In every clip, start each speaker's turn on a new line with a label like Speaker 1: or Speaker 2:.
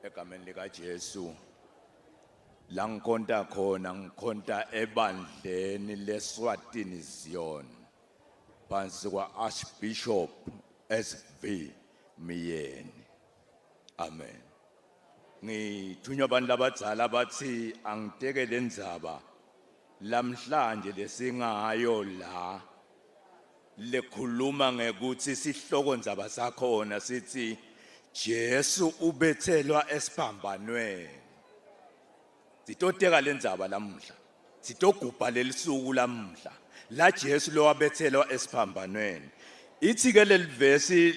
Speaker 1: Egameni lika Jesu la ngikhonta khona, ngikhonta ebandleni leSwatini Zion phansi kwa Archbishop SV Miyeni. Amen. Ngithunywa abantu labadzala bathi angiteke lendzaba lamhlanje lesingayo la lekhuluma ngekuthi sihloko ndzaba sakhona sithi Jesu ubethelwa esiphambanweni. Sitoteka lendzaba lamuhla, sitogubha lelisuku lamuhla la Jesu lowabethelwa esiphambanweni. Ithi ke leli vesi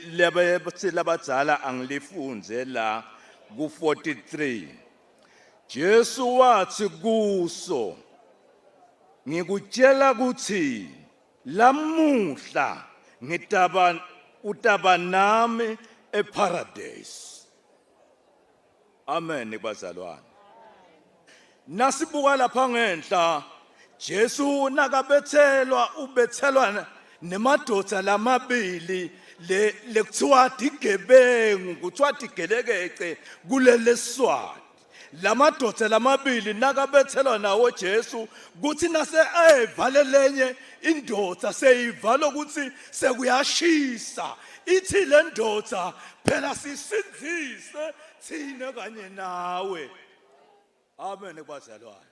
Speaker 1: labadzala angilifunze la ku 43. Jesu wathi kuso, ngikutshela ukuthi lamuhla ngitaba utaba nami eparadise. Amen bazalwane. Nasibuka lapha ngenhla, Jesu nakabethelwa ubethelwa nemadoda lamabili le lekuthiwa digebengu, kuthiwa digelekece kuleleswati. Lamadoda lamabili nakabethelwa nawo Jesu, kuthi nase evale lenye indoda seyivala ukuthi sekuyashisa, ithi le ndoda phela sisindzise thina kanye nawe. Amen kubazalwane.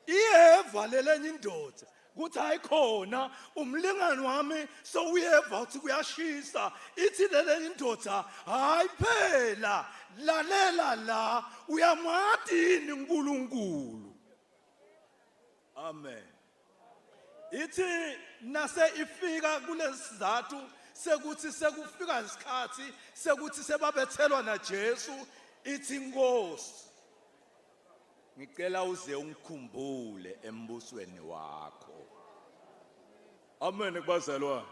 Speaker 1: Iyeva lelenye indoda kuthi hayikhona umlingani wami sowuyeva ukuthi kuyashisa, ithi lelenye indoda hayi phela lalela la, uyamati yini uNkulunkulu? Amen. Ithi nase ifika kulesizathu sekuthi sekufika isikhathi sekuthi sebabethelwa na Jesu, ithi Nkosi ngicela uze ungikhumbule embusweni wakho. Amen kubazalwane.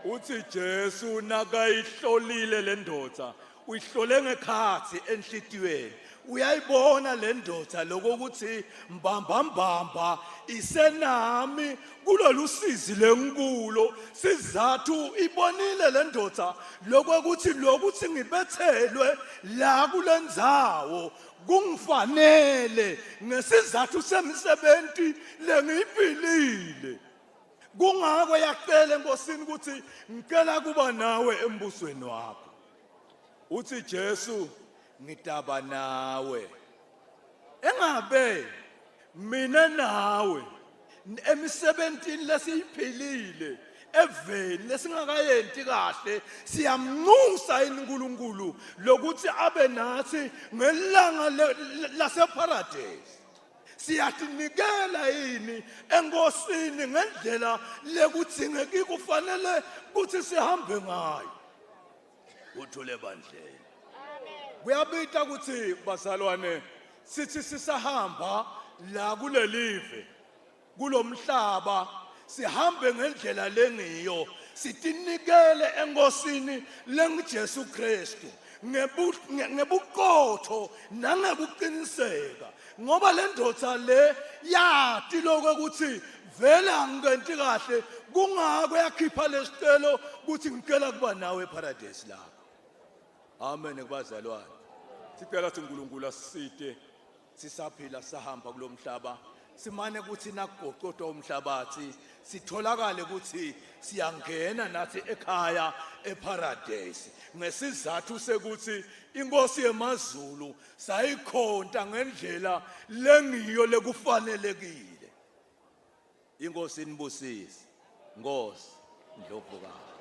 Speaker 1: Uthi Jesu nakayihlolile le ndoda, uyihlole ngekhathi enhlitiyweni, uyayibona le ndoda lokuthi mbamba mbamba isenami kulolu sizi lenkulo. Sizathu ibonile le ndoda lokuthi lokuthi ngibethelwe la kulendzawo kungifanele ngesizathu semisebenzi lengiyiphilile. Kungako yacela enkosini ukuthi ngicela kuba nawe embusweni wakho. Uthi Jesu ngitaba nawe. Engabe mina nawe emisebentini lesiyiphilile eveni lesingakayenti kahle siyamnxusa uNkulunkulu lokuthi abe nathi ngelanga laseparadise? Siyatinikela yini enkosini ngendlela lekudzingeki kufanele kuthi sihambe ngayo? Uthule bandleni. Kuyabita ukuthi bazalwane sithi sisahamba la kulelive kulomhlaba sihambe ngendlela lengiyo, sitinikele enkosini lenguJesu Kristu ngebuqotho nangekuqiniseka, ngoba le ndoda le yati lokho ukuthi vele angikenti kahle, kungako yakhipha lesicelo ukuthi ngicela kuba nawe eparadise lakho. Amen kubazalwane. Sicela ukuthi uNkulunkulu asisite sisaphila sahamba kulomhlaba, simane kuthi nakugoqodwa umhlabathi sitholakale ukuthi siyangena nathi ekhaya eparadise ngesizathu sekuthi inkosi yemazulu sayikhonta ngendlela lengiyo lekufanelekile. Inkosi inibusise. Nkosi Ndlovukazi.